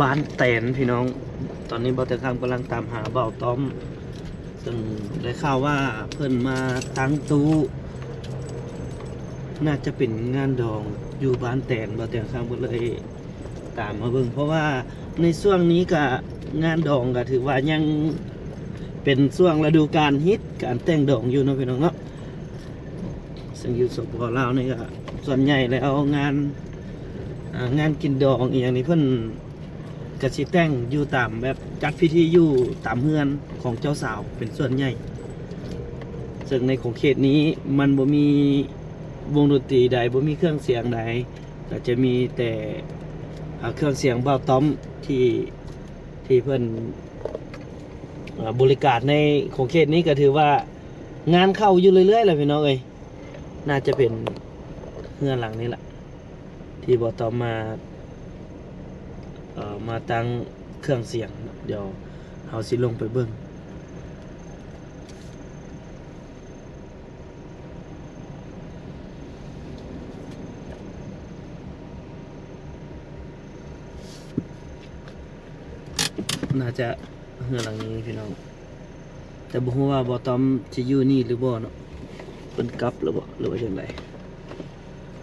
ບ້ານແຕນພີ່ນ້ອງ. ຕອນນີ້ບ່າວແຕນຄຳກຳລັງຕາມຫາບ່າວຕ້ອມ ເຊິ່ງໄດ້ຂ່າວວ່າເພິ່ນມາຕັ້ງຕູ້ ໜ້າຈະເປັນງານດອງຢູ່ບ້ານແຕນ. ບ່າວແຕນຄຳກໍເລີຍຕາມມາເບິ່ງ ເພາະວ່າໃນຊ່ວງນີ້ກະງານດອງກະຖືວ່າຍັງເປັນຊ່ວງລະດູການຮິດ ການແຕ່ງດອງຢູ່ເນາະພີ່ນ້ອງເນາະ. ເຊິ່ງຢູ່ ສປປ ລາວນີ້ກະສ່ວນໃຫຍ່ແລ້ວງານ ອ່າ ງານກິນດອງອີ່ຫຍັງນີ້ເພິ່ນກະຊິແຕ່ງຢູ່ຕາມແບບຈັດພິທີຢູ່ຕາມເຮືອນຂອງເຈົ້າສາວເປັນສ່ວນໃຫຍ່. ເຊິ່ງໃນຂົງເຂດນີ້ມັນບໍ່ມີວົງດົນຕີໃດ ບໍ່ມີເຄື່ອງສຽງໃດ ກະຈະມີແຕ່ ອ່າ ເຄື່ອງສຽງບ່າວຕ້ອມທີ່ ທີ່ເພິ່ນ ອ່າ ບໍລິການໃນຂົງເຂດນີ້ ກະຖືວ່າງານເຂົ້າຢູ່ເລື້ອຍໆແຫຼະພີ່ນ້ອງເອີຍ. ໜ້າຈະເປັນເຮືອນຫຼັງນີ້ແຫຼະ ທີ່ບ່າວຕ້ອມມາ ເອີ ມາຕັ້ງເຄື່ອງສຽງ. ດຽວເຮົາຊິລົງໄປເບິ່ງ. ໜ້າຈະເຮືອນຫຼັງນີ້ພີ່ນ້ອງ ແຕ່ບໍ່ຮູ້ວ່າບ່າວຕ້ອມຊິຢູ່ນີ້ຫຼືບໍ່ເນາະ ເພິ່ນກັບແລ້ວບໍ່ ຫຼືວ່າຈັ່ງໃດ.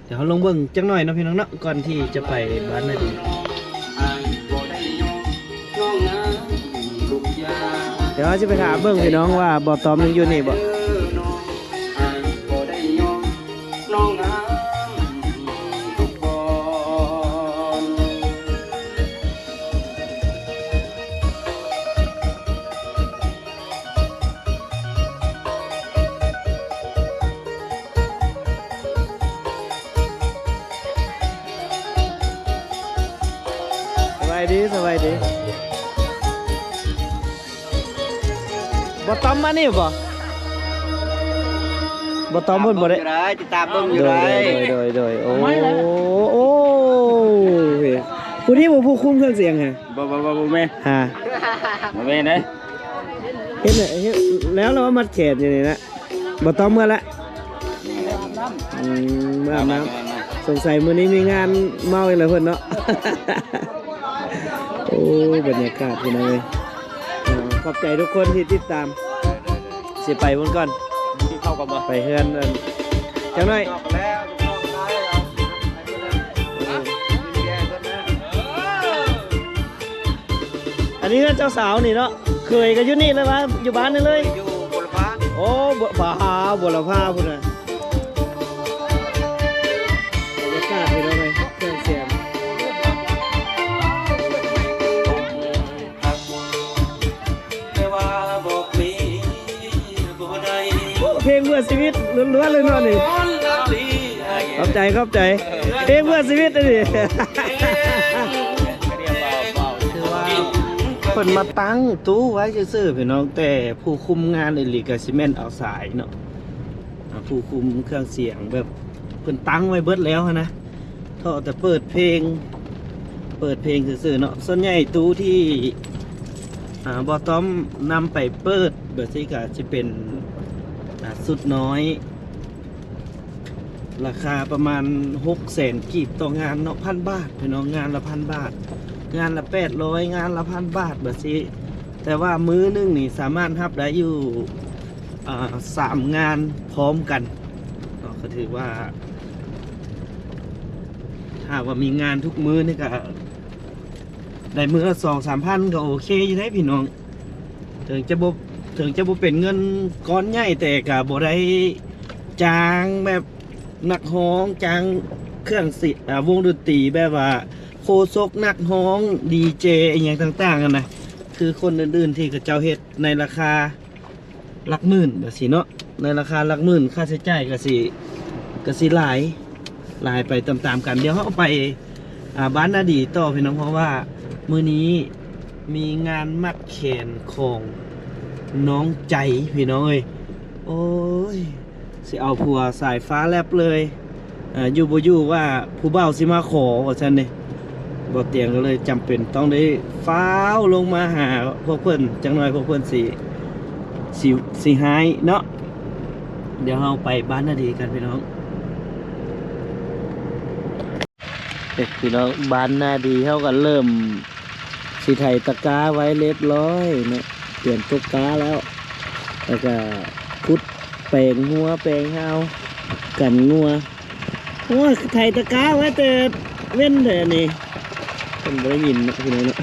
ດຽວເຮົາລົງເບິ່ງຈັກໜ້ອຍເນາະພີ່ນ້ອງເນາະ ກ່ອນທີ່ຈະໄປບ້ານນາດີ. ດຽວເຮົາຊິໄປຖາມເບິ່ງພີ່ນ້ອງວ່າບ່າວຕ້ອມຍັງຢູ່ນີ້ບໍ່. ສະບາຍດີ ສະບາຍດີ. ບໍ່ຕ້ອມມານີ້ບໍ່? ບໍ່ຕ້ອມເພິ່ນບໍ່ໄດ້ ຕິດຕາມເບິ່ງຢູ່ ໂດຍ ໂດຍ ໂດຍ ໂດຍ. ໂອ້ ໂອ້ ຜູ້ນີ້ບໍ່ຜູ້ຄຸມເຄື່ອງສຽງຫະ? ບໍ່ ບໍ່ ບໍ່ ບໍ່ແມ່ນ ຫາ ບໍ່ແມ່ນເດ້. ເຮັດ ເຮັດແລ້ວ ແລ້ວມາມັດແຂນຢູ່ນີ້ນະ. ບໍ່ຕ້ອມເມືອລະ. ອືມ ເມືອອາບນ້ຳ. ສົງໄສມື້ນີ້ມີງານເມົາອີກແລ້ວເພິ່ນເນາະ. ໂອ້ ບັນຍາກາດພີ່ນ້ອງເອີຍ. ຂອບໃຈທຸກຄົນທີ່ຕິດຕາມ. ຊິໄປພຸ້ນກ່ອນ ກິນເຂົ້າກ່ອນບໍ່? ໄປເຮືອນ ເອີ ຈັກໜ້ອຍ. ອັນນີ້ເຮືອນເຈົ້າສາວນີ້ເນາະ. ເຂີຍກໍຢູ່ນີ້ເລີຍວະ? ຢູ່ບ້ານນີ້ເລີຍ? ຢູ່ບົວລະພາ. ໂອ້ ບົວ ບ້າ ບົວລະພາພຸ້ນນະ. ບັນຍາກາດພີ່ນ້ອງເອີຍ ເຄື່ອງສຽງ. ເພງເພື່ອຊີວິດລ້ວນໆເລີຍເນາະນີ້. ຂອບໃຈ ຂອບໃຈ. ເພງເພື່ອຊີວິດອັນນີ້. ຄືວ່າເພິ່ນມາຕັ້ງຕູ້ໄວ້ຊື່ໆ ພີ່ນ້ອງ ແຕ່ຜູ້ຄຸມງານອີ່ຫຼີກໍຊິແມ່ນເອົາສາຍເນາະ. ອ່າ ຜູ້ຄຸມເຄື່ອງສຽງແບບເພິ່ນຕັ້ງໄວ້ເບິດແລ້ວຫັ້ນນະ ເທາະແຕ່ເປີດເພງ ເປີດເພງຊື່ໆເນາະ. ສ່ວນໃຫຍ່ຕູ້ທີ່ ອ່າ ບ່າວຕ້ອມນຳໄປເປີດແບບຊີ້ກໍຊິເປັນ ອ່າ ຊຸດນ້ອຍ ລາຄາປະມານຫົກແສນກີບຕໍ່ງານເນາະ ພັນບາດພີ່ນ້ອງ. ງານລະພັນບາດ ງານລະແປດຮ້ອຍ ງານລະພັນບາດແບບຊີ້. ແຕ່ວ່າມື້ໜຶ່ງນີ້ສາມາດຮັບໄດ້ຢູ່ ອ່າ ສາມງານພ້ອມກັນເນາະ. ກໍຖືວ່າ ຖ້າວ່າມີງານທຸກມື້ນີ້ກໍໄດ້ມື້ລະສອງສາມພັນ ກໍໂອເຄຢູ່ເດ້ພີ່ນ້ອງ. ເຖິງຈະບໍ່ ເຖິງຈະບໍ່ເປັນເງິນກ້ອນໃຫຍ່ ແຕ່ກໍບໍ່ໄດ້ຈ້າງແບບນັກຮ້ອງ ຈ້າງເຄື່ອງສຽງ ອ່າ ວົງດົນຕີ ແບບວ່າໂຄສົກ ນັກຮ້ອງ ດີເຈ ອີ່ຫຍັງຕ່າງໆຫັ້ນນະ ຄືຄົນອື່ນໆທີ່ເຂົາເຈົ້າເຮັດໃນລາຄາ ຫຼັກໝື່ນແບບຊີ້ເນາະ. ໃນລາຄາຫຼັກໝື່ນ ຄ່າໃຊ້ຈ່າຍກໍຊິ ກໍຊິຫຼາຍ ຫຼາຍໄປຕາມໆກັນ. ດຽວເຮົາໄປ ອ່າ ບ້ານນາດີຕໍ່ພີ່ນ້ອງ ເພາະວ່າມື້ນີ້ມີງານມັດແຂນຂອງນ້ອງໃຈພີ່ນ້ອງເອີຍ. ໂອ້ຍ ຊິເອົາຜົວສາຍຟ້າແລັບເລີຍ. ອ່າ ຢູ່ບໍ່ຢູ່ວ່າຜູ້ບ່າວຊິມາຂໍວ່າຊັ້ນເດ້. ບ່າວຕຽງກໍເລີຍຈຳເປັນຕ້ອງໄດ້ຟ້າວລົງມາຫາພວກເພິ່ນ ຈັກໜ້ອຍພວກເພິ່ນຊິ ຊິ ຊິຮ້າຍເນາະ. ດຽວເຮົາໄປບ້ານນາດີກັນພີ່ນ້ອງ. ເອີ ພີ່ນ້ອງ ບ້ານນາດີເຮົາກໍເລີ່ມ ຊິໄຖຕະກາໄວ້ລຽບລ້ອຍເນາະ, ຕຽມຕົກກາແລ້ວ ແລ້ວກະຂຸດແປງຫົວແປງຮາວກັນງົວ. ໂອ້ຍ ໄຖຕະກາໄວ້ແຕ່ເວັນແທ້ນີ້ ເພິ່ນບໍ່ໄດ້ຍິນເນາະ ພີ່ນ້ອງເນາະ.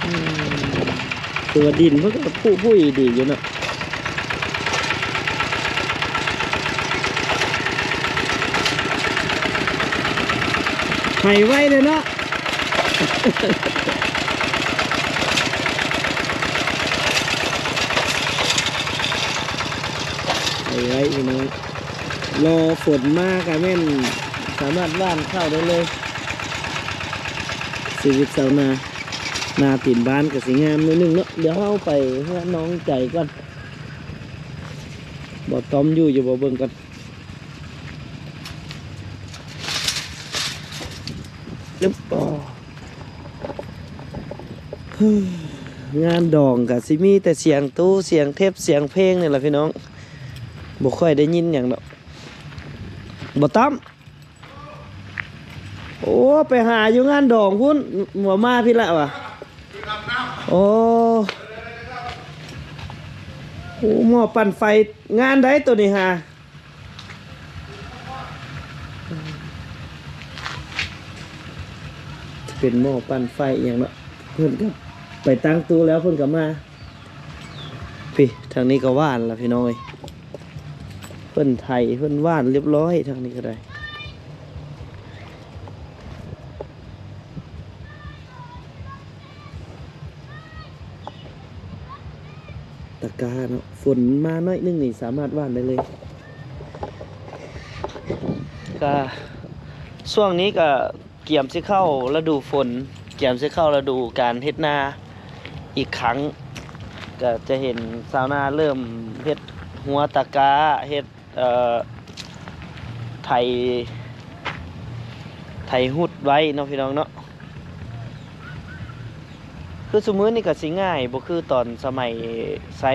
ອືມ ຄືວ່າດິນເພິ່ນກໍຜຸຜຸດີຢູ່ເນາະ. ໄຖໄວເດ້ເນາະ ໄຖໄວພີ່ນ້ອງ. ລໍຝົນມາກະແມ່ນສາມາດຫວ່ານເຂົ້າໄດ້ເລີຍ. ຊີວິດຊາວນາ ນາຕີນບ້ານກະຊິງາມໜ້ອຍໜຶ່ງເນາະ. ດຽວເຮົາໄປເຮືອນນ້ອງໃຈກ່ອນ. ບໍ່ຕ້ອມຢູ່ຢູ່ບໍ່ ເບິ່ງກ່ອນ. ງານດອງກະຊິມີແຕ່ສຽງຕູ້ ສຽງເທັບ ສຽງເພງນີ້ລະພີ່ນ້ອງ, ບໍ່ຄ່ອຍໄດ້ຍິນຫຍັງດອກ. ບໍ່ຕ້ອມ ໂອ້ ໄປຫາຢູ່ງານດອງພຸ້ນ ບໍ່ມາພີ້ລະຫວາ. ໂອ້ ໂອ້ ໝໍ້ປັ່ນໄຟ ງານໃດໂຕນີ້ຫາ ເປັນໝໍ້ປັ່ນໄຟອີ່ຫຍັງເນາະ. ເພິ່ນກໍໄປຕັ້ງຕູ້ແລ້ວ ເພິ່ນກໍມາ. ພີ້ ທາງນີ້ກໍຫວ່ານລະພີ່ນ້ອງເອີຍ, ເພິ່ນໄຖ ເພິ່ນຫວ່ານລຽບລ້ອຍ ທາງນີ້ກໍໄດ້. ຕະກາເນາະ ຝົນມາໜ້ອຍໜຶ່ງນີ້ສາມາດຫວ່ານໄດ້ເລີຍ. ກະ ຊ່ວງນີ້ກະກຽມຊິເຂົ້າລະດູຝົນ ກຽມຊິເຂົ້າລະດູການເຮັດນາອີກຄັ້ງ. ກະຈະເຫັນຊາວນາເລີ່ມເຮັດຫົວຕະກາ ເຮັດ ເອີ ໄຖ ໄຖຮຸດໄວ້ເນາະ ພີ່ນ້ອງເນາະ. ຄືຊຸມື້ນີ້ກໍຊິງ່າຍ ບໍ່ຄືຕອນສະໄໝໃຊ້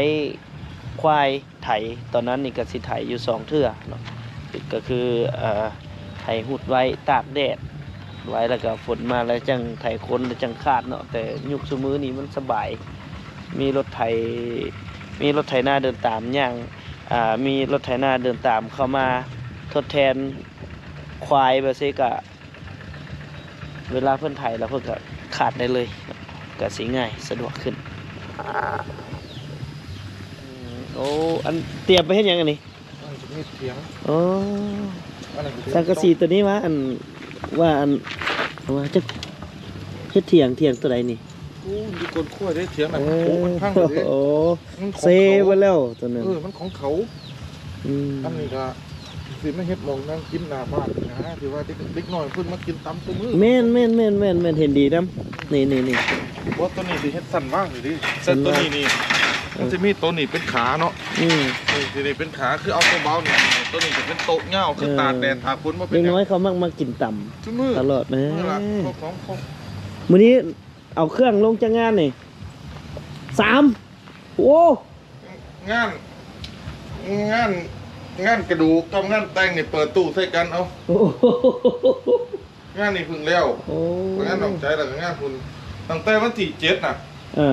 ຄວາຍໄຖ, ຕອນນັ້ນນີ້ກໍຊິໄຖຢູ່ສອງເທື່ອເນາະ, ກໍຄື ເອີ ໄຖຮຸດໄວ້ ຕາກແດດໄວ້ ແລ້ວກໍຝົນມາແລ້ວຈັ່ງໄຖຄົນ ແລ້ວຈັ່ງຄາດເນາະ. ແຕ່ຍຸກຊຸມື້ນີ້ມັນສະບາຍ ມີລົດໄຖ ມີລົດໄຖນາເດີນຕາມຍ່າງ ອ່າ ມີລົດໄຖນາເດີນຕາມເຂົ້າມາທົດແທນຄວາຍແບບຊີ້ກະ ເວລາເພິ່ນໄຖແລ້ວເພິ່ນກະຄາດໄດ້ເລີຍ ກະຊິງ່າຍສະດວກຂຶ້ນ. ໂອ້ ອັນຕຽມໄປເຮັດຫຍັງອັນນີ້? ອັນນີ້ເຮັດຖຽງ. ອໍ ອັນນັ້ນກໍ ສັງກະສີໂຕນີ້ວ່າ ອັນ ວ່າ ອັນ ວ່າຈັກເຮັດຖຽງ ຖຽງໂຕໃດນີ້? ໂອ້ ຢູ່ກົ້ນຂົວເດ້ ຖຽງນັ້ນ. ເອີ ໂອ້ ມັນພັງເດ້. ໂອ້ ມັນຂອງເຂົາ ເຊໄປແລ້ວໂຕນັ້ນ. ເອີ ມັນຂອງເຂົາ. ອືມ ອັນນີ້ກໍຊິມາເຮັດໝ່ອງນັ່ງກິນໜ້າບ້ານນີ້ນະ ທີ່ວ່າເດັກ ເດັກນ້ອຍເພິ່ນມາກິນຕຳຊຸມື້. ແມ່ນໆໆໆໆ ເຫັນດີນຳ. ນີ້ໆໆ ບໍ່ ໂຕນີ້ຊິເຮັດຊັ້ນວາງນີ້ເດ້. ຊັ້ນວາງ. ແຕ່ໂຕນີ້ນີ້ ເອີ ມັນຊິມີໂຕນີ້ເປັນຂາເນາະ. ອືມ ນີ້ ນີ້ເປັນຂາ ຄືເອົາໂຕເບົານີ້ ໂຕນີ້ຈະເປັນໂຕະຍາວ ຄື ເອີ ຕາກແດດຕາກຝົນບໍ່ເປັນຫຍັງ. ເດັກນ້ອຍເຂົາມັກ ມັກກິນຕຳ ຊຸມື້ ຕະຫຼອດ. ມື້ລະ ເອີ ສອງ ສອງ ມື້ນີ້ ເອົາເຄື່ອງລົງຈັກງານນີ້? ສາມ. ໂອ້ ງານ ງານ ງານກະດູກກັບງານແຕ່ງນີ້ເປີດຕູ້ໃສ່ກັນເອົາ. ໂອ້ ງານນີ້ເພິ່ງແລ້ວ. ໂອ້ ງານນ້ອງໃຈ ແລ້ວກໍງານພຸ້ນ ຕັ້ງແຕ່ວັນທີເຈັດນະ. ເອີ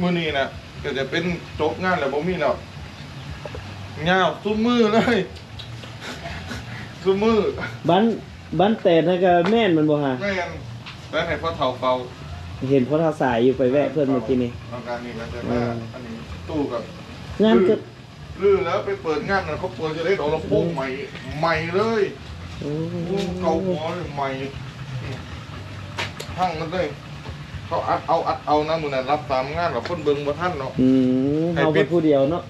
ມື້ນີ້ນະ ກໍຈະເປັນຈົບງານແລ້ວ ບໍ່ມີແລ້ວ. ຍາວຊຸມື້ເລີຍ ຊຸມື້. ບ້ານ ບ້ານແຕນຫັ້ນກະແມ່ນແມ່ນບໍ່ຫາ? ແມ່ນ ແຕ່ໃຫ້ພໍ່ເຖົ້າເຝົ້າ. ເຫັນພໍ່ເຖົ້າສາຍຢູ່ ໄປແວະເພິ່ນມື້ກີ້ນີ້. ແລ້ວກະນີ້ກະຈະ ອືມ ອັນນີ້ຕູ້ກັບ ງານກະ ລື ລືແລ້ວໄປເປີດງານນັ້ນ ເຂົາເປີດຢູ່ໃນດອກລຳໂພງ ອືມ ໃໝ່ ໃໝ່ເລີຍ. ໂອ້ ໂອ້ ເກົ່າຫົວເລີຍ ໃໝ່ ພັງໝົດເລີຍ. ເຂົາອັດເອົາ ອັດເອົານະ ມື້ນັ້ນລັບຕາມງານ ແລ້ວຄົນເບິ່ງບໍ່ທັນເນາະ. ອືມ ໃຫ້ ເຮົາ ປິດ ເປັນຜູ້ດຽວເນາະ.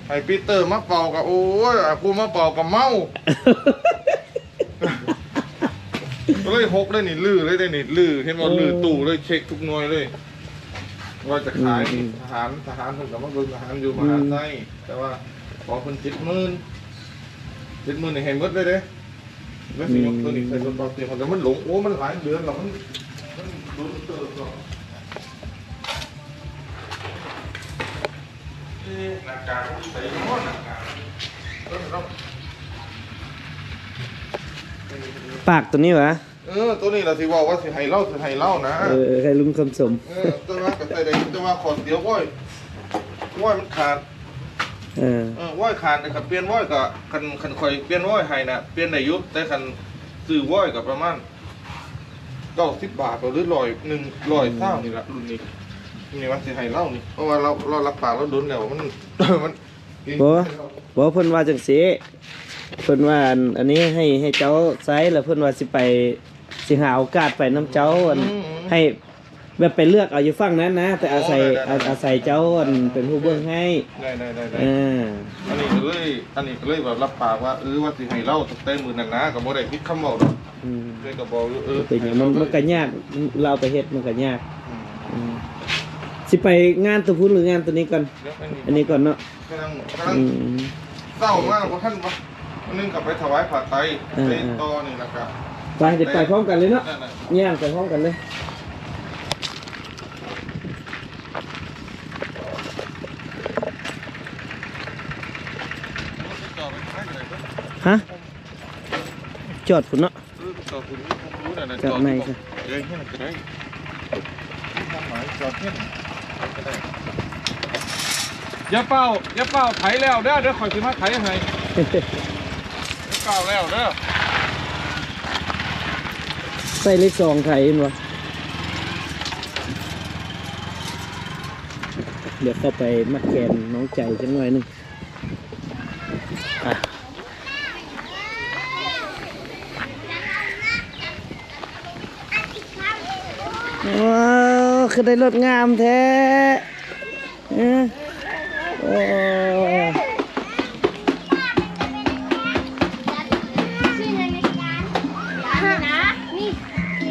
ໃຫ້ປີເຕີມາເປົ່າກໍ ໂອ້ຍ ຜູ້ມາເປົ່າກໍເມົາ ກໍເລີຍຫົກເລີຍນີ້ ລືເລີຍເດ້ນີ້ ລື ເຫັນບໍ່? ເອີ ລືຕູ້ເລີຍ ເຊັກທຸກໜ່ວຍເລີຍ ວ່າຈະຂາຍ. ອືມ ທະຫານ ທະຫານເພິ່ນກໍມາເບິ່ງ ທະຫານຢູ່ ອືມ ມະຫາໄຊ. ແຕ່ວ່າຂໍເພິ່ນເຈັດໝື່ນ ເຈັດໝື່ນນີ້ໃຫ້ໝົດເລີຍເດ້. ແລ້ວຊິຍົກ ອືມ ໂຕນີ້ໃສ່ລົດເບົາເຕັມ ແຕ່ມັນຫຼົງ ໂອ້ ມັນຫຼາຍເດືອນແລ້ວ ມັນ ມັນດົນເຕີບແລ້ວ. ເອີ ໜ້າກາກມັນຢູ່ໃສເນາະ ໜ້າກາກ ເອີ ເນາະ ປາກໂຕນີ້ຫວາ? ເອີ ໂຕນີ້ລະຊິເວົ້າວ່າຊິໃຫ້ລາວ ຊິໃຫ້ລາວນະ. ເອີ ໃຫ້ລຸງຄຳສົມ. ເອີ ແຕ່ວ່າກໍໃຊ້ໄດ້ຢູ່ ແຕ່ວ່າຂໍ້ເສຍ ໂອ້ຍ ໂອ້ຍ ມັນຂາດ. ເອີ ເອີ ໂອ້ຍ ຂາດນີ້ ຄັນປ່ຽນໂອ້ຍກໍ ຄັນ ຄັນຂ້ອຍປ່ຽນໂອ້ຍໃຫ້ນະ ປ່ຽນໄດ້ຢູ່ ແຕ່ຄັນຊື້ໂອ້ຍກໍປະມານເກົ້າສິບບາດ ຫຼື ຮ້ອຍໜຶ່ງ ຮ້ອຍຊາວນີ້ລະ ລຸ້ນນີ້. ນີ້ວ່າຊິໃຫ້ລາວນີ້ ເພາະວ່າລາວ ລາວຮັບປາກລາວດົນແລ້ວ ມັນ ມັນ ບໍ່ ບໍ່ ເພິ່ນວ່າຈັ່ງຊີ້ ເພິ່ນວ່າ ອັນ ອັນນີ້ໃຫ້ ໃຫ້ເຈົ້າໃຊ້ ແລ້ວເພິ່ນວ່າຊິໄປ ຊິຫາໂອກາດໄປນຳເຈົ້າ ອັນ ອືມ ໃຫ້ແບບໄປເລືອກເອົາຢູ່ຝັ່ງນັ້ນນະ ແຕ່ອາໄສ ໂອ້ ໄດ້ ໄດ້ ອາໄສເຈົ້າ ອັນ ເປັນຜູ້ເບິ່ງໃຫ້. ໄດ້ ໄດ້ ໄດ້ ໄດ້ ເອີ ອັນນີ້ກໍເລີຍ ອັນນີ້ກໍເລີຍວ່າຮັບປາກວ່າ ເອີ ວ່າຊິໃຫ້ລາວຕັ້ງແຕ່ມື້ນັ້ນນະ ກໍບໍ່ໄດ້ຜິດຄຳເວົ້າດອກ. ອືມ ເລີຍກໍບອກ ເອີ ເປັນຫຍັງ ມັນ ມັນກໍຍາກ ລາວໄປເຮັດມັນກໍຍາກ. ອືມ ອືມ ຊິໄປງານໂຕພຸ້ນ ຫຼື ງານໂຕນີ້ກ່ອນ? ດຽວ ອັນນີ້ ອັນນີ້ກ່ອນເນາະ. ກຳລັງ ກຳລັງ ອືມ ເຊົ້າມາບໍ່ທັນວ່າ ມື້ໜຶ່ງກໍໄປຖວາຍຜ້າໄຕ ອ່າ ໄປ ອ່າ ຕໍ່ນີ້ ແລ້ວກໍ ໄປ ໄປພ້ອມກັນເລີຍເນາະ. ນັ້ນນະ ຍ່າງໄປພ້ອມກັນເລີຍ. ຮະ? ຈອດພຸ້ນເນາະ. ເອີ ຈອດພຸ້ນ ຈອດໃນຊະ ເອີ ເຮັດກໍໄດ້ ມີຄວາມໝາຍ ຈອດເຮັດກໍໄດ້. ຢ່າເປົ່າ ຢ່າເປົ່າ ໄຖແລ້ວເດີ ດຽວຂ້ອຍຊິມາໄຖໃຫ້. ຢ່າເປົ່າແລ້ວເດີ ໃສ່ເລກສອງໄຖເຫັນບໍ່? ດຽວເຂົ້າໄປມັດແຂນນ້ອງໃຈຈັກໜ້ອຍໜຶ່ງ. ອ່ະ ວ້າວ ຄືໄດ້ລົດງາມແທ້ ເອີ ໂອ້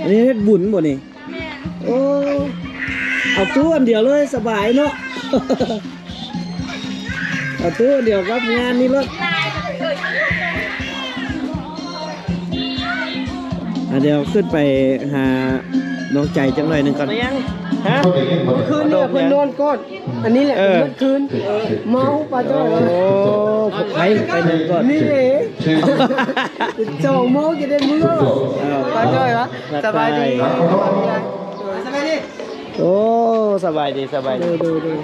ອັນນີ້ເຮັດບຸນບໍ່ນີ້? ແມ່ນ ໂອ້ ເອົາຕູ້ອັນດຽວເລີຍ ສະບາຍເນາະ ເອົາຕູ້ອັນດຽວກັບງານນີ້ໂລດ. ອ່ະ ດຽວຂຶ້ນໄປຫານ້ອງໃຈຈັກໜ້ອຍໜຶ່ງກ່ອນ. ໄປຍັງ? ຮະ? ມື້ຄືນນີ້ເພິ່ນນອນກ່ອນ ອັນນີ້ແຫຼະ ເອີ ເພິ່ນນອນຄືນ ເມົາ ປ້າຈ້ອຍ. ໂອ້ ໃຜໄປນອນກ່ອນ? ນີ້ເດ້ ສອງໂມງຈະໄດ້ເມືອ ເອີ ປ້າຈ້ອຍວະ. ສະບາຍດີ ສະບາຍດີ. ໂອ້ ສະບາຍດີ ສະບາຍດີ ໂດຍ ໂດຍ ໂດຍ.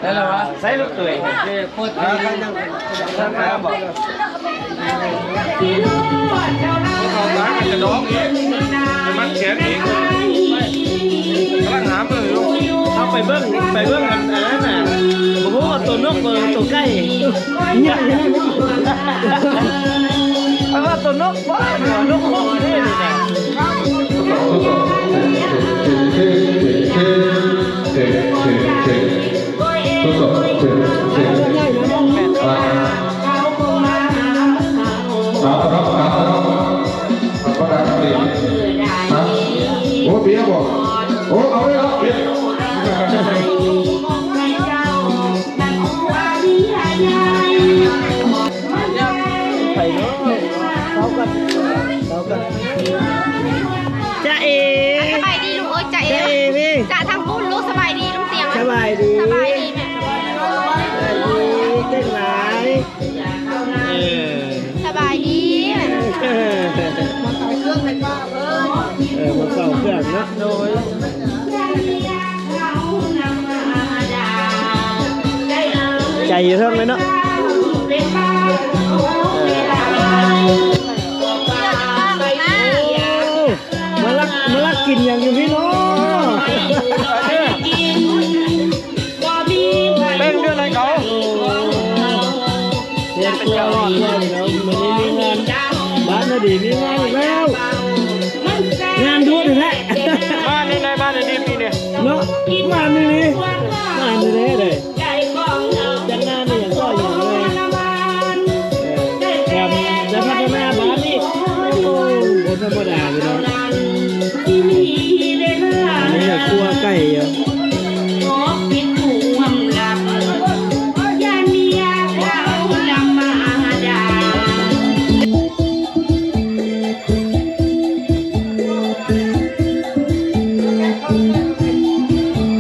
ແລ້ວລະວະ ໃສ່ລູກເຂີຍ ມາບອກ ເຂົາຕາຍມັນຈະດອກອີກ ມັນແຂນອີກ ກຳລັງຫາມື້ຢູ່. ເຮົາໄປເບິ່ງ ໄປເບິ່ງອັນ ອັນນັ້ນນະ ບໍ່ຮູ້ວ່າໂຕນົກ ເອີ ໂຕໄກ່ ໃຫຍ່ຂະໜາດນັ້ນ ເອົາວ່າໂຕນົກບໍ່ ນົກຄຸກເດ້ນີ້ນະ. ໂອ້ ເບຍບໍ່ ໂອ້ ເອົາເລີຍເນາະ ເບຍ. ໃຜເນາະ ເຂົ້າກັນ ເຂົ້າກັນ. ຈ໊ະເອ ສະບາຍດີລູກເອີຍ ຈ໊ະເອ ຈ໊ະເອ ພີ່ ຈ໊ະທາງພຸ້ນລູກ ສະບາຍດີລຸງຕຽງ ສະບາຍດີ ສະບາຍດີແມ່ ສະບາຍດີ ເກັ່ງຫຼາຍ ເອີ ສະບາຍດີ ເອີ ມາເຝົ້າເຄື່ອງເນາະ ໂດຍ. ໃຈຢູ່ເທິງເລີຍເນາະ ເອີ ໂອ້ ມາລັກ ມາລັກກິນຫຍັງຢູ່ພີ້ເນາະ ເປັນເດືອນໃຫ້ເຂົາ. ເຮັດຕົວລອດເລີຍເນາະ ມື້ນີ້ມີງານ ບ້ານນາດີມີງານອີກແລ້ວ ງານດຸນີ້ແຫຼະ ມາໃນ ໃນບ້ານນາດີປີນີ້ເນາະ ມານີ້ນີ້ ມານີ້ເດ້ ຈັດງານອີ່ຫຍັງກໍອີ່ຫຍັງເລີຍ ເອີ ແຖມໄດ້ພັດທະນາບ້ານອີກ ໂອ້ ບໍ່ທຳມະດາພີ່ນ້ອງ. ອັນນີ້ກໍຂົ້ວໄກ່ຢູ່.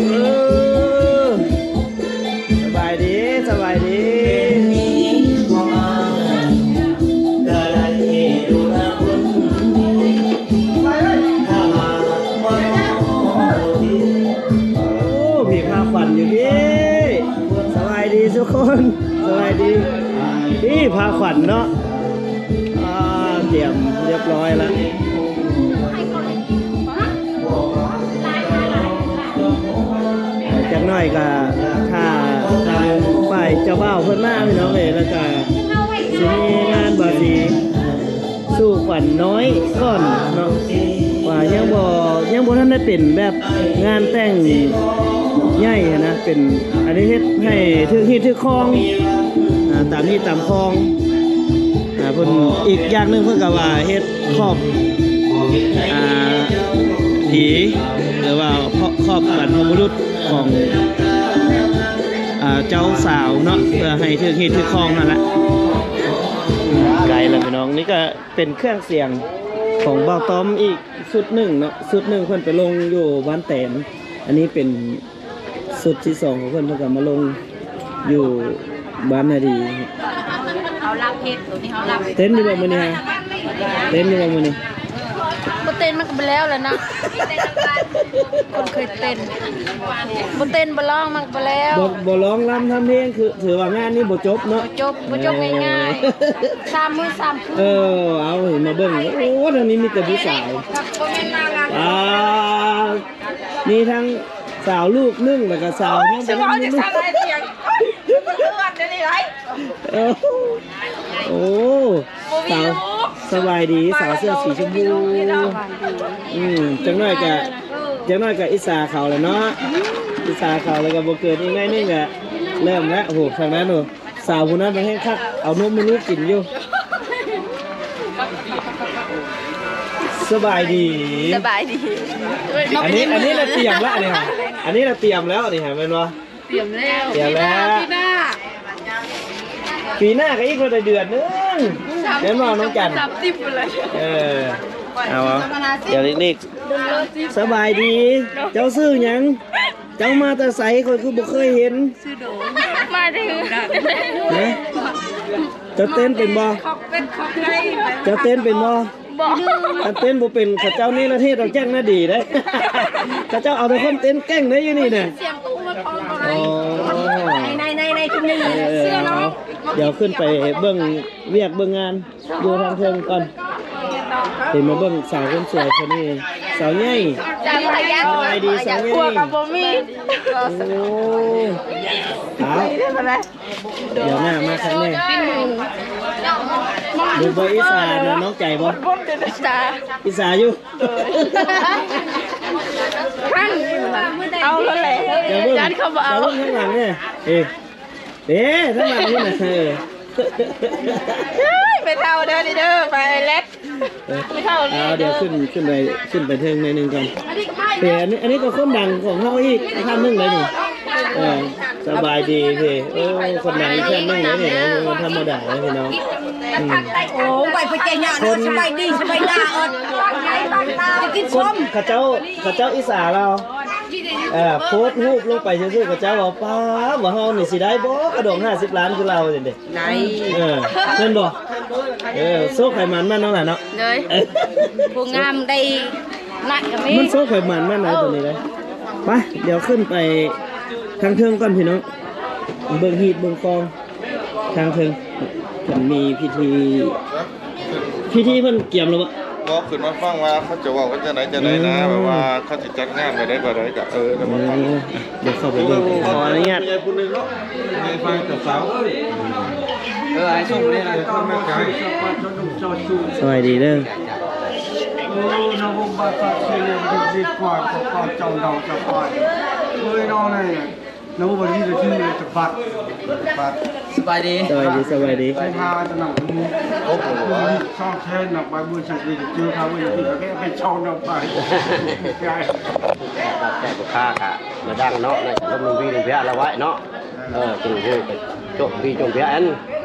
ເອີ ສະບາຍດີ ສະບາຍດີ. ສະບາຍດີ ນີ້ພາຂວັນເນາະ ອ່າ ຕຽມຮຽບຮ້ອຍລະ ຈັກໜ້ອຍກະຖ້າທາງຝ່າຍເຈົ້າບ່າວເພິ່ນມາ ພີ່ນ້ອງເອີຍ ແລ້ວກະຊິມີງານບາສີ ສູ່ຂວັນນ້ອຍກ່ອນເນາະ ວ່າຍັງບໍ່ ຍັງບໍ່ທັນໄດ້ເປັນແບບງານແຕ່ງໃຫຍ່ຫັ້ນນະ ເປັນ ອັນນີ້ເຮັດໃຫ້ຖືກຮີດຖືກຄອງ ອ່າ ຕາມຮີດຕາມຄອງ ອ່າ ເພິ່ນ ອີກຢ່າງໜຶ່ງເພິ່ນກໍວ່າເຮັດຂອບ ອ່າ ຜີ ຫຼືວ່າຂອບ ຂອບບັນພະບຸລຸດຂອງ ອ່າ ເຈົ້າສາວເນາະ ເພື່ອໃຫ້ຖືກຮີດຖືກຄອງຫັ້ນລະ ໄກລະພີ່ນ້ອງ ນີ້ກໍ ເປັນເຄື່ອງສຽງຂອງບ່າວຕ້ອມອີກຊຸດໜຶ່ງເນາະ ຊຸດໜຶ່ງເພິ່ນໄປລົງຢູ່ບ້ານແຕນ ອັນນີ້ເປັນຊຸດທີສອງຂອງເພິ່ນ ເພິ່ນກໍມາລົງຢູ່ບ້ານນາດີ ເຮົາລັບເຮັດ ໂຕນີ້ເຮົາລັບ ເຕັ້ນຢູ່ບໍ່ມື້ນີ້ຮະ ເຕັ້ນຢູ່ບໍ່ມື້ນີ້ ບໍ່ເຕັ້ນມັນກໍບໍ່ແລ້ວແຫຼະນະ ຄົນເຄີຍເຕັ້ນ ບໍ່ເຕັ້ນບໍ່ຮ້ອງມັນກໍບໍ່ແລ້ວ ບໍ່ ບໍ່ຮ້ອງລຳທຳເພງ ຄື ຖືວ່າງານນີ້ບໍ່ຈົບເນາະ ບໍ່ຈົບ ບໍ່ຈົບງ່າຍໆ ສາມມື້ສາມຄືນ ເອີ ເອົາ ມາເບິ່ງ ໂອ້ ທາງນີ້ມີແຕ່ຜູ້ສາວ ອ່າ ມີທັງສາວລູກໜຶ່ງ ແລ້ວກໍສາວຍັງບໍ່ທັນມີລູກ ໂອ້ ສາວ ສະບາຍດີ ສາວເສື້ອສີຊົມພູ ອືມ ຈັກໜ້ອຍກະ ຈັກໜ້ອຍກະອິດສາເຂົາແຫຼະເນາະ ອິດສາເຂົາ ແລ້ວກະບໍ່ເກີນອີກໜ້ອຍໜຶ່ງກະເລີ່ມແລ້ວ ໂອ້ໂຫ ທາງນັ້ນໂອ້ ສາວຜູ້ນັ້ນມັນແຮງຄັກ ເອົານົມໃຫ້ລູກກິນຢູ່ ສະບາຍດີ ສະບາຍດີ ອັນນີ້ ອັນນີ້ລະຕຽມລະ ອັນນີ້ ອັນນີ້ລະຕຽມແລ້ວ ອັນນີ້ ແມ່ນບໍ່? ຕຽມແລ້ວ ຕຽມແລ້ວ ປີໜ້າ ປີໜ້າກໍອີກບໍ່ໄດ້ເດືອນໜຶ່ງ ແມ່ນບໍ່ນ້ອງຈັນ? ສາມສິບພຸ້ນແຫຼະ ເອີ ເອົາ ດຽວເລັກໆ ສະບາຍດີ ເຈົ້າຊື່ຫຍັງ? ເຈົ້າມາແຕ່ໃສ? ຂ້ອຍຄືບໍ່ເຄີຍເຫັນ ມາແຕ່ເຮືອນ ຮະ? ເຈົ້າເຕັ້ນເປັນບໍ່? ເຈົ້າເຕັ້ນເປັນບໍ່? ບໍ່ ຄັນເຕັ້ນບໍ່ເປັນ ເຂົາເຈົ້າເນລະເທດອອກຈາກໜ້າດີເດ້ ເຂົາເຈົ້າເອົາແຕ່ຄົນເຕັ້ນເກັ່ງເດ້ຢູ່ນີ້ນະ ສຽງຕູ້ມັນພໍ ອໍ ໃນ ໃນ ໃນ ໃນ ເອີ ດຽວຂຶ້ນໄປເບິ່ງວຽກເບິ່ງງານຢູ່ທາງເທິງກ່ອນ ຊິມາເບິ່ງສາວຄົນສວຍຄົນນີ້ ສາວໃຫຍ່ ສະບາຍດີສາວໃຫຍ່ ຜົວກໍບໍ່ມີ ໂອ້ ເອົາ ດຽວໜ້າມາຄັກແນ່ ເປັນໝູ່ ບໍ່ ບໍ່ອິດສານະ ນ້ອງໃຈບໍ່? ອິດສາ ອິດສາຢູ່ ຫັ້ນ ເອົາແລ້ວແຫຼະ ຢ່າເບິ່ງ ຢ້ານເຂົາບໍ່ເອົາ ຢ່າເບິ່ງທາງຫຼັງແນ່ ເອີ ເດ້ ທາງຫຼັງພຸ້ນນະ ເອີ ເຮີ້ຍ ໄປເຖົ້າເດີ ນີ້ເດີ ໄປແລັດ ເອີ ໄປເຖົ້າ ອ່າ ດຽວຂຶ້ນ ຂຶ້ນໄປ ຂຶ້ນໄປເທິງໜ້ອຍໜຶ່ງກ່ອນ ເອີ ອັນນີ້ ອັນນີ້ກໍຄົນດັງຂອງເຮົາອີກທ່ານໜຶ່ງເດ້ນີ້ ເອີ ສະບາຍດີເພ ໂອ້ ຄົນດັງອີກທ່ານໜຶ່ງເດ້ນີ້ ບໍ່ທຳມະດາເດ້ພີ່ນ້ອງ ອືມ ໂອ້ ໄປປະເຈຍະເນາະ ສະບາຍດີ ສະບາຍດາ ເອີ ຈະກິນສົ້ມ ເຂົາເຈົ້າ ເຂົາເຈົ້າອິດສາລາວ ເອີ ໂພສຮູບລົງໄປຊື່ໆ ເຂົາເຈົ້າວ່າ ປ້າ ວ່າເຮົານີ້ຊິໄດ້ບໍ່ ກະດອງຫ້າສິບລ້ານຄືລາວ ວ່າຊັ້ນເດ້ ໄດ້ ເອີ ແມ່ນບໍ່? ເອີ ໂຊກໃຜໝານມັນເນາະຫຼານເນາະ ໂດຍ ເອີ ຜູ້ງາມໄດ້ໜ້ອຍກໍມີ ມັນໂຊກໃຜໝານມັນນະ ໂຕນີ້ເດ້ ໄປ ດຽວຂຶ້ນໄປທາງເທິງກ່ອນພີ່ນ້ອງ ເບິ່ງຮີດເບິ່ງຄອງ ທາງເທິງ ເພິ່ນມີພິທີ ພິທີເພິ່ນກຽມແລ້ວບໍ່? ບໍ່ ຂຶ້ນມາຟັງວ່າເຂົາຈະເວົ້າກັນຈັ່ງໃດຈັ່ງໃດນະ ອືມ ແບບວ່າເຂົາຊິຈັດງານແບບໃດແບບໃດກະ ເອີ ແລ້ວມາຟັງ ເອີ ດຽວເຂົ້າໄປເບິ່ງ ຂໍອະນຸຍາດ ຜູ້ໃຫຍ່ຜູ້ໜຶ່ງເນາະ ໃນຝ່າຍເຈົ້າສາວ ເອີ ໃຫ້ສົ່ງເລີຍນະ ສະບາຍດີເດີ ໂອ້ ນະໂມຕັດສະ ສະ ສະ ສະ ເຈົ້າເຮົາສະບາຍ ເອີຍ ນ້ອງເອີຍ ນະໂມບັດນີ້ກໍຊື່ຈັກບາດ ສະບາຍດີ ສະບາຍດີ ສະບາຍດີ ໃຫ້ຫາຈະນຳ ໂອ້ໂຫ ຊ່ອງແຊນນຳໄປ ມື້ເຊົ້ານີ້ເຈີຂ້າເວີ້ຍ ເປັນເຊົານຳໄປ ແຕ່ບໍ່ຄ້າກະລະດັງເນາະ ໃນລົມວິວເວຍລະໄວ້ເນາະ ເອີ ເປັນເລື່ອງໂຈກດີຈົງເວຍອັນ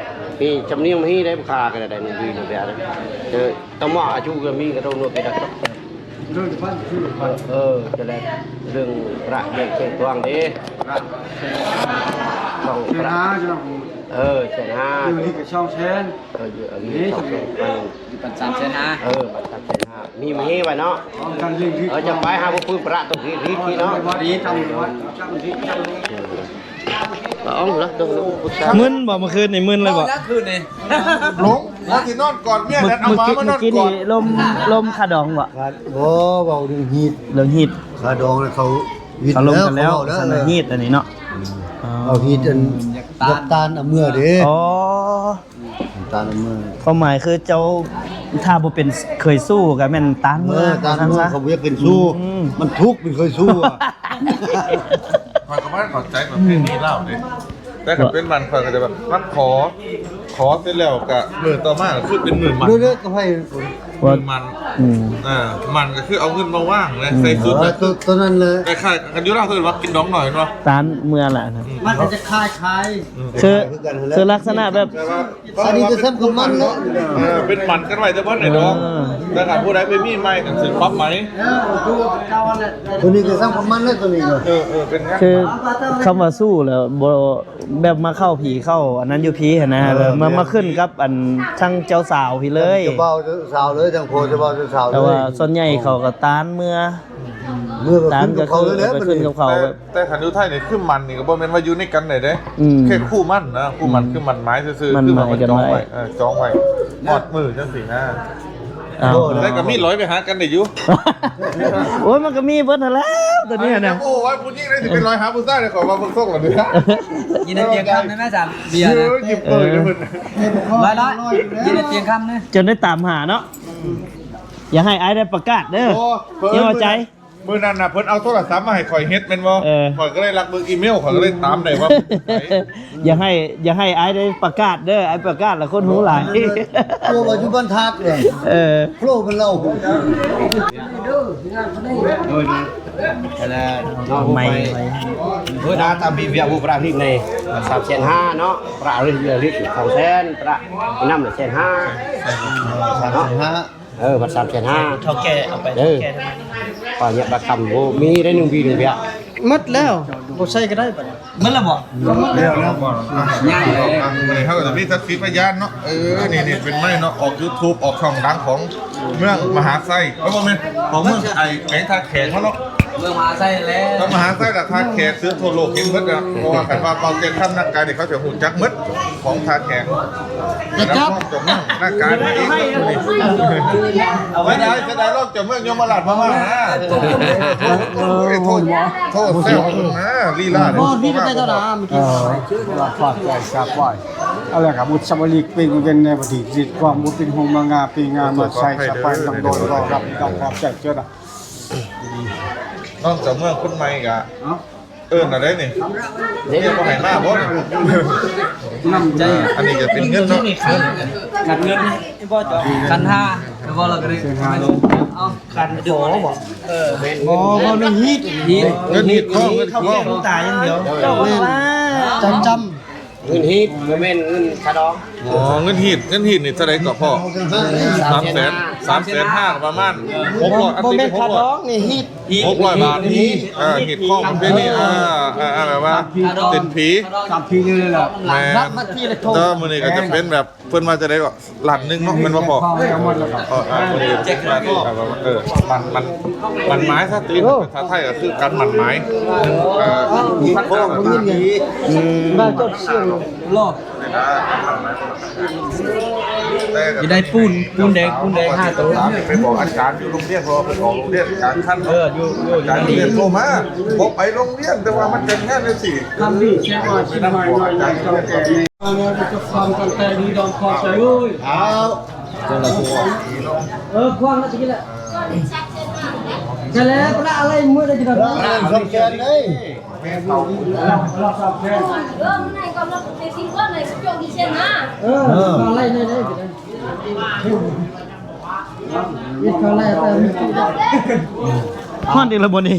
ມີຈຳນຽງມີໄດ້ບໍ່ຄ້າກໍໄດ້ ເລື່ອງດີຈົງເວຍເດີ ຕະໝໍ້ອາຍຸກໍມີ ກະໂດນໂນດໄປດັກ ເລື່ອງບ້ານຄື ເອີ ຈະໄດ້ເລື່ອງພະເລື່ອງເຊນກວາງເດ້ ພະ ສອງພະ ເອີ ແສນຫ້າ ຢູ່ນີ້ກໍສອງແສນ ເອີ ຢູ່ອັນນີ້ສອງແສນ ຢູ່ປັນສາມແສນຫ້າ ເອີ ປັນສາມແສນຫ້າ ມີມາເຮໄວ້ເນາະ ເອີ ຈະໄປຫາບໍ່ປຶ້ມພະຕົກທີ່ເນາະ ດີຕຳວັດ ເອີ ຈຳທີ່ຈຳ ອ້າວ ມຶນບໍ່? ມື້ຄືນນີ້ມຶນເລີຍບໍ່? ນອນຄືນນີ້ ຫຼົງ ວ່າຊິນອນກອດເມຍ ແລ້ວເອົາໝາມານອນກອດ. ມື້ກີ້ນີ້ລົມ ລົມຄ່າດອງບໍ່? ບໍ່ ເວົ້າເລື່ອງຮີດ ເລື່ອງຮີດ ຄ່າດອງນະ ເຂົາວິດ ເຂົາລົມກັນແລ້ວ ເຂົາເວົ້າແລ້ວ ຄັນຮີດອັນນີ້ເນາະ. ເອົາຮີດອັນ ຢາກຕານ ເອົາເມືອເດ້. ອໍ ຕານເມືອ ຄວາມໝາຍຄືເຈົ້າ ຖ້າບໍ່ເປັນເຄີຍສູ້ກໍແມ່ນຕານເມືອ ເອີ ຕານເມືອ ວ່າຊັ້ນຊະ. ເຂົາບໍ່ຢາກເປັນສູ້ ອືມ ມັນທຸກເປັນເຄີຍສູ້ອະ. ຂ້ອຍກໍບໍ່ໄດ້ເຂົ້າໃຈປະເພນີລາວເດ້ ແຕ່ຄັນເປັນບ້ານຂ້ອຍກໍຈະແບບມາຂໍ ຂໍເສັດແລ້ວກໍມື້ຕໍ່ມາກໍຄືເປັນມື້ໝັ້ນ ເດີໆ ກໍໃຫ້ມື້ໝັ້ນ ອືມ ເອີ ໝັ້ນກໍຄືເອົາເງິນມາວາງນະ ອືມ ໃສ່ຊຸດ ເອີ ນະ ຕົວ ຕົວນັ້ນແຫຼະ ຄ້າຍໆກັນ ຢູ່ລາວເອີ້ນວ່າກິນດອງໜ້ອຍເນາະ ຕານເມືອແຫຼະນະ. ອືມ ມັນກໍຈະຄ້າຍໆ ອືມ ຄື ຄືກັນຫັ້ນແຫຼະ ຄືລັກສະນະແບບ ອັນນີ້ກໍສຳຄັນມັນເນາະ ເອີ ເປັນໝັ້ນກັນໄວ້ແຕ່ບໍ່ໄດ້ດອກ ເອີ ແຕ່ຖ້າຜູ້ໃດໄປມີໃໝ່ກໍຊິປັບໃໝ ເອີ ຄືເກົ່າຫັ້ນແຫຼະ ຕົວນີ້ກໍສຳຄັນມັນເນາະ ຕົວນີ້ກໍ ເອີ ເອີ ເປັນຫຍັງ ຄືຄຳວ່າສູ້ແລ້ວບໍ່ ແບບມາເຂົ້າຜີເຂົ້າອັນນັ້ນຢູ່ພີຫັ້ນນະ ເອີ ແບບມາ ແມ່ນ ມາຂຶ້ນກັບອັນທາງເຈົ້າສາວພີເລີຍ ເຈົ້າບ່າວເຈົ້າສາວເລີຍ ທາງພໍ່ເຈົ້າບ່າວເຈົ້າສາວເລີຍ ແຕ່ວ່າສ່ວນໃຫຍ່ເຂົາກໍຕານເມືອ ເມືອກໍຂຶ້ນກັບເຂົາເລີຍແຫຼະ ໄປຂຶ້ນກັບເຂົາ ແບບ ແຕ່ຄັນຢູ່ໄທນີ້ຄືໝັ້ນນີ້ກໍບໍ່ແມ່ນວ່າຢູ່ໃນກັນໄດ້ເດ້ ອືມ ແຄ່ຄູ່ໝັ້ນນະ ຄູ່ໝັ້ນ ອືມ ຄືໝັ້ນໝາຍຊື່ໆ ໝັ້ນໝາຍກັນໄວ້ ຄືວ່າມັນຈອງໄວ້ ເອີ ຈອງໄວ້ ຮອດມື້ຈັ່ງຊີ້ນະ. ອ້າວ ແຕ່ກໍມີລອຍໄປຫາກັນໄດ້ຢູ່ ໂອ້ຍ ມັນກໍມີເບິດຫັ້ນແຫຼະ ຕອນນີ້ນະ ໂອ້ຍ ຜູ້ຍິງໄດ້ຊິເປັນລອຍຫາຜູ້ຊາຍ ເຂົາວ່າເບິ່ງຊົງແລ້ວນີ້ ຍິນໄດ້ຕຽງຄຳໄດ້ແມ່ສາມເບຍນະ ເອີ ຍິບເປີດເລີຍເພິ່ນ ລອຍໆ ຍິນໄດ້ຕຽງຄຳເດີ ຈົນໄດ້ຕາມຫາເນາະ ອືມ ຢ່າໃຫ້ອ້າຍໄດ້ປະກາດເດີ ໂອ້ ເຈົ້າໃຈ ມື້ນັ້ນນະ ເພິ່ນເອົາໂທລະສັບມາໃຫ້ຂ້ອຍເຮັດແມ່ນບໍ່? ເອີ ຂ້ອຍກໍເລີຍລັກເບິ່ງອີເມວ ຂ້ອຍກໍເລີຍຕາມໄດ້ວ່າ ຢ່າໃຫ້ ຢ່າໃຫ້ອ້າຍໄດ້ປະກາດເດີ ອ້າຍປະກາດແລ້ວຄົນຮູ້ຫຼາຍ ໂອ້ ວ່າຢູ່ບ້ານທາດເດ້ ເອີ ໂລເພິ່ນເລົ່າ ໂດຍ ໂດຍ ແລ້ວນ້ອງໃໝ່ ເອີ ນາຕາມີວຽກ ຜູ້ປະລິດໃນສາມແສນຫ້າເນາະ ປະລິດ ສອງແສນ ປະນຳແສນຫ້າ ເນາະ. ເອີ ບັດສາມແສນຫ້າ ເຖົ້າແກ່ເອົາໄປ ເອີ ເຖົ້າແກ່ທຳໄມ ປະຫຍັດປະຄຳ ໂອ້ ມີໄດ້ໜຶ່ງປີໜຶ່ງເບຍ ໝົດແລ້ວ ບໍ່ໃຊ້ກໍໄດ້ບັດນີ້ ໝົດແລ້ວບໍ່? ໝົດແລ້ວ ຍັງເລີຍ ມື້ນີ້ເຮົາກໍຈະມີສັກຂີພະຍານເນາະ ເອີ ນີ້ ນີ້ເປັນໄມ້ເນາະ ອອກຢູທູບ ອອກຊ່ອງດັງຂອງເມືອງມະຫາໄຊ ເອີ ບໍ່ແມ່ນ ຂອງເມືອງ ໄອ້ ແຂວງທ່າແຂກເຮົາເນາະ ເມືອງມະຫາໄຊແຫຼະ ເມືອງມະຫາໄຊລະ ທ່າແຂກເສືອທົ່ວໂລກເຫັນເບິດນະ ເພາະວ່າຄັນວ່າເວົ້າແກ່ນຄຳນາກາຍນີ້ ເຂົາຈະຮູ້ຈັກໝົດ ຂອງທ່າແຂກ ຈະຈັບ ເຈົ້າເມືອງນາການມາເອງ ເສຍດາຍ ເສຍດາຍ ລອງເຈົ້າເມືອງຍົມມະລາດບໍ່ມານະ ໂອ້ຍ ໂທດ ໂທດແຊວນະ ລີລາ ບໍ່ມີແຕ່ເທົ່ານັ້ນ ເອີ ຂອບໃຈຊາບໄວ້ ເອົາລະ ກະບຸດສຳມະລີ ເປັນເປັນໃນປະເທດ ຄວາມບຸນເປັນຫົງມາງາ ເປັນງາມາໃສ່ສະບາຍ ຕ້ອງໂດນກໍຮັບ ຕ້ອງຂອບໃຈເຈົ້ານະ ນ້ອງເຈົ້າເມືອງຄົນໃໝ່ກະ ເອີ້ນເອົາໄດ້ນີ້ ເມຍບໍ່ໃຫ້ມາບໍ່ນີ້ ນ້ຳໃຈ ອັນນີ້ກໍເປັນເງິນເນາະ ເງິນ ຂັນເງິນ ຂັນຫ້າ ແຕ່ວ່າລາວກໍໄດ້ ຂັນໂຕບໍ່ ເອີ ບໍ່ ບໍ່ ເງິນຮີດ ຮີດ ເງິນຮີດຄອງ ເງິນຮີດຄອງ ຕາຍຢ່າງດຽວ ແມ່ນ ຈຳ ຈຳ ເງິນຮີດ ບໍ່ແມ່ນເງິນຄ່າດອງ ອໍ ເງິນຮີດ ເງິນຮີດນີ້ເທົ່າໃດກໍພໍ? ສາມແສນ ສາມແສນຫ້າ ປະມານຫົກຮ້ອຍ ບໍ່ແມ່ນຄ່າດອງນີ້ ຮີດ ຫົກຮ້ອຍບາດ ຮີດ ເອີ ຮີດຄອງປະເພນີ ເອີ ເອີ ເອີ ແບບວ່າເປັນຜີ ສາມຜີນີ້ແຫຼະ ແມ່ນ ແຕ່ມື້ນີ້ກໍຈະເປັນແບບ ເພິ່ນວ່າຈະໄດ້ກໍລ້ານໜຶ່ງເນາະ ແມ່ນບໍ່ພໍ່? ເອີ ມື້ນີ້ເຈັດລ້ານ ເອີ ມັນ ມັນ ມັນໝາຍຊະຕິ ພາສາໄທກໍຄືການໝັ້ນໝາຍ ເອີ ພັດທະນາ ອືມ ບ້ານຕົ້ນຊຽງ ຈະໄດ້ປູນ ປູນແດງ ປູນແດງຫ້າໂຕ ໄປບອກອາຈານຢູ່ໂຮງຮຽນ ເພາະວ່າເພິ່ນອອກໂຮງຮຽນກາງຄັນ ເອີ ຢູ່ ຢູ່ ອາຈານໂຮງຮຽນໂທມາ ບໍ່ໄປໂຮງຮຽນ ແຕ່ວ່າມັນຈັດງານຈັ່ງຊີ້ ຄຳດີ ເຊວາຍ ໄປບອກອາຈານໂຮງຮຽນ ຄວາມຕັ້ງໃຈດີດອມຂອບໃຈເອີຍ ເອີ ຄວາມລະຕະກີ້ລະ ແຕ່ແລ້ວປະລະອະໄລມື້ໃດກິນ ເອີ ສອງແສນເດ້ ເອີ ເອີ ເອີ ຮອດອີກແລ້ວບໍ່ນີ້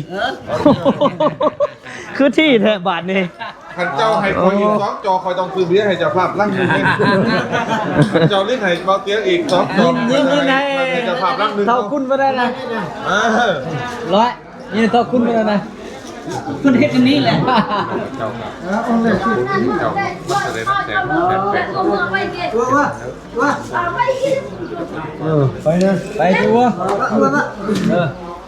ຄືທີ່ແທ້ບາດນີ້ ຄັນເຈົ້າໃຫ້ຂ້ອຍອີກສອງຈໍ ຂ້ອຍຕ້ອງຊື້ເບຍໃຫ້ເຈົ້າພາບລັງໜຶ່ງເດ້ ເຈົ້າຫຼິ້ນໃຫ້ເບົາຕຽງອີກສອງຈໍ ຍິນດີໃຫ້ເຈົ້າພາບລັງໜຶ່ງ ເທົ່າຄຸນບໍ່ໄດ້ນະ ເອີ ຮ້ອຍ ນີ້ເທົ່າຄຸນບໍ່ໄດ້ນະ ເພິ່ນເຮັດອັນນີ້ແຫຼະ ເຈົ້າ ເຈົ້າ ມັນຈະໄດ້ນຳແສງ ເອີ ໄປເດີ ໄປຕົວະ ເອີ.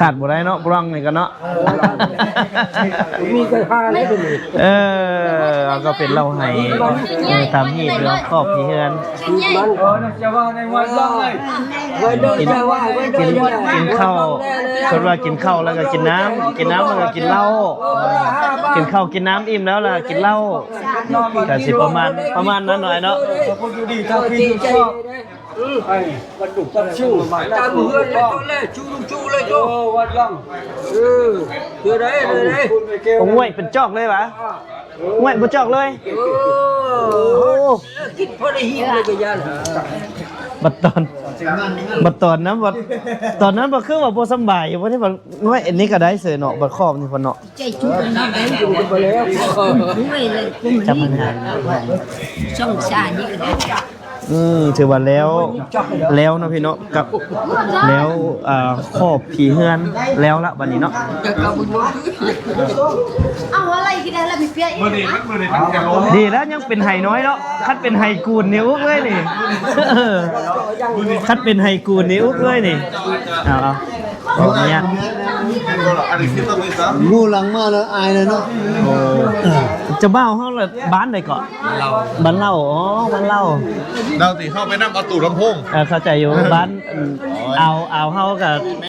ຂາດບໍ່ໄດ້ເນາະ ປຣອງນີ້ກໍເນາະ. ມີແຕ່ທານເດ້ ເອີ ເຮົາກໍເປັນເຫຼົ້າໄຮ່ ເອີ ຕາມຮີດເນາະ ຄອບທີ່ເຮືອນ ກິນ ກິນ ກິນເຂົ້າ ເພິ່ນວ່າກິນເຂົ້າແລ້ວກໍກິນນ້ຳ ກິນນ້ຳແລ້ວກໍກິນເຫຼົ້າ ກິນເຂົ້າກິນນ້ຳອີ່ມແລ້ວລະກິນເຫຼົ້າ ກໍຊິປະມານ ປະມານນັ້ນເນາະ ອ້າຍເນາະ. ຕາມເຮືອນເລີຍ ໂຕແລກ ເອີ ເທື່ອໃດ ເທື່ອໃດ ໂອ້ຍ ເປັນຈອກເລີຍຫວາ? ໂອ້ຍ ບໍ່ຈອກເລີຍ. ໂອ້ ກິນພໍໄດ້ຫິວເລີຍກໍຢ້ານ. ບັດຕອນ ບັດຕອນນັ້ນ ບັດຕອນນັ້ນ ບັດຄືວ່າບໍ່ສຳບາຍຢູ່ ບັດນີ້ ບັດ ໂອ້ຍ ອັນນີ້ກໍໄດ້ເສີຍເນາະ ບັດຄອບນີ້ເພິ່ນເນາະ. ໃຈຈຸກເນາະ ໄດ້ຢູ່ບໍ່ແລ້ວ ໂອ້ຍ ເລີຍ ຈຳມັນໄດ້ ສົງສານນີ້ກໍໄດ້. ອືມ ຖືວ່າແລ້ວ ແລ້ວເນາະພີ່ເນາະ ກັບແລ້ວ ອ່າ ຂອບຜີເຮືອນແລ້ວລະບັດນີ້ເນາະ. ເອົາອະໄລກິນໄດ້ລະມີເປຍອີກ. ດີແລ້ວຍັງເປັນໄຫນ້ອຍເນາະ ຄັນເປັນໄຫກູນນີ້ ໂອ້ເອີຍນີ້ ເອີ ຄັນເປັນໄຫກູນນີ້ ໂອ້ເອີຍນີ້. ເອົາ ເອົາ ຂໍອະນຸຍາດ ງູຫຼັງມາແລ້ວອາຍແລ້ວເນາະ. ໂອ້ ເຈົ້າບ່າວເຮົາລະບ້ານໃດເກາະ? ບ້ານເລົ່າ ອໍ ບ້ານເລົ່າ ເຮົາຊິເຂົ້າໄປນຳເອົາຕູ້ລຳໂພງ. ເອີ ເຂົ້າໃຈຢູ່ ບ້ານ ອາວ ອາວເຮົາກະ